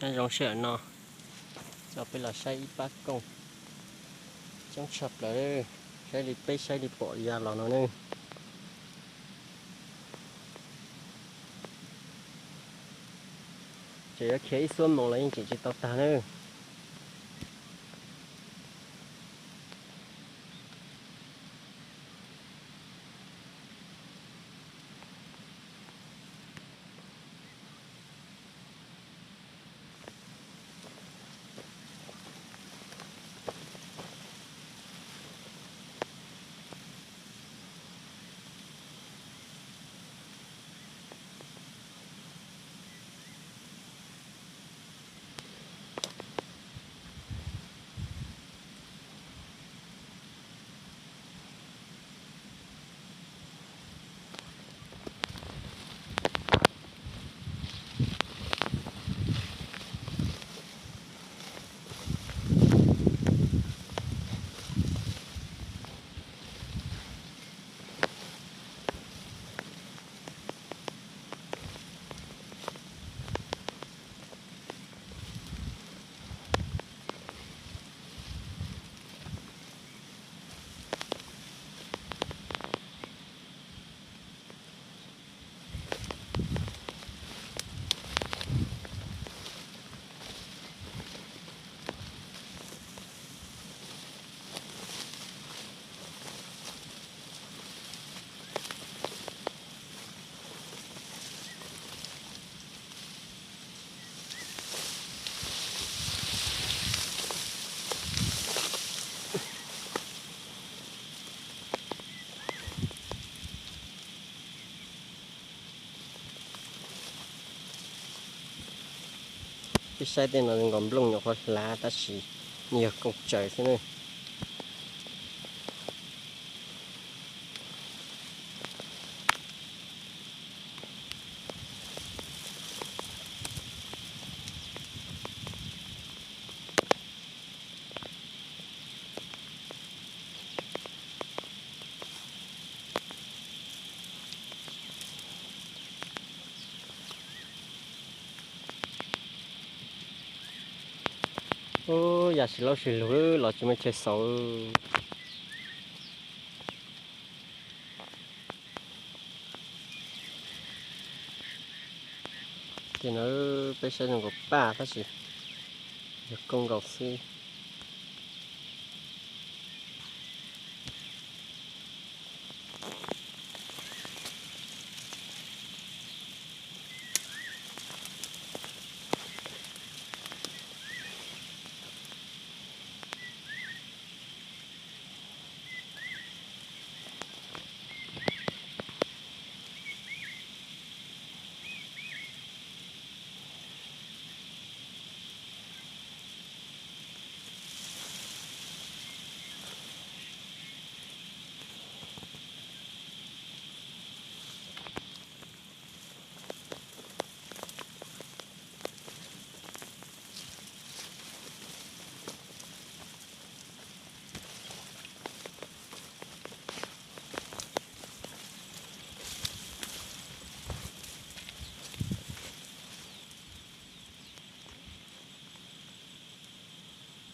Nyob zoo sij hawm no, coj peb los saib ib pab kooj coob tshaj plaws, saib li peb saib li pom ya los no ne. Tseem yuav khiav ib xuab moos los yeej tseem tsis tau tag na. Peb saib tej no zoo nkaus nplooj nyuam qhuav hlav tab sis yog kooj tsaws xwb ne. Ub, yam sis laub sis lug los tsis muaj chaw xauv. Ces no peb saib zoo nkaus paj tab sis yog kooj nkaus xwb.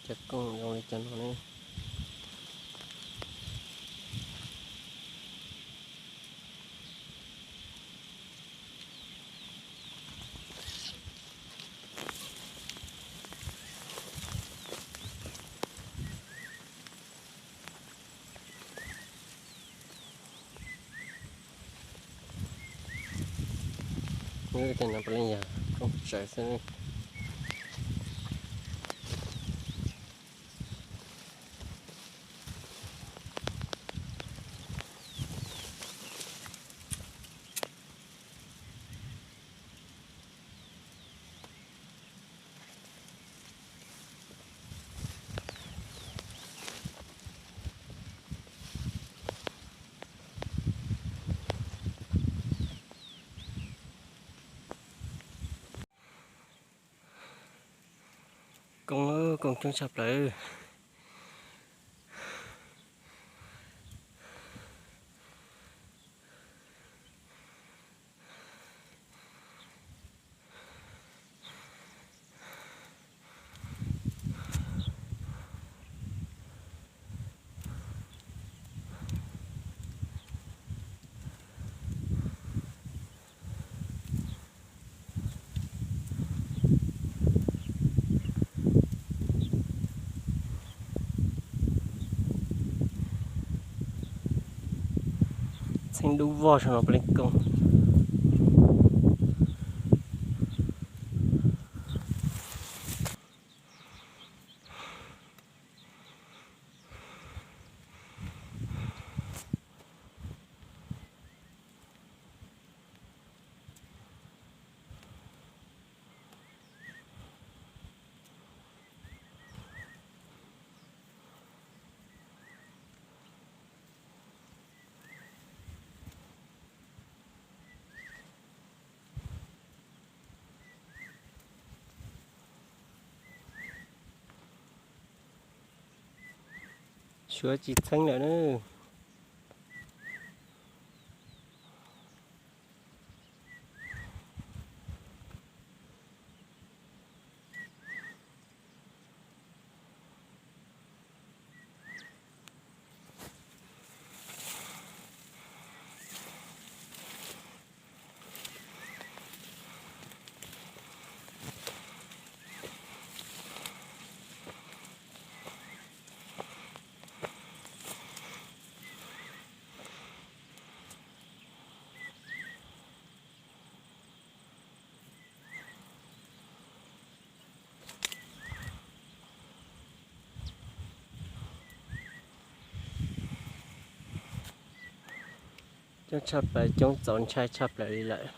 Cov kooj zoo li cov no ne. Tej no puav leej yog kooj tsaws xwb. Kooj, kooj coob tshaj plaws. Dub vog saum no puav leej koom. Suav tsis txheeb lawm na. Coob tshaj plaws, coob txaus ntshai tshaj plaws li lawm.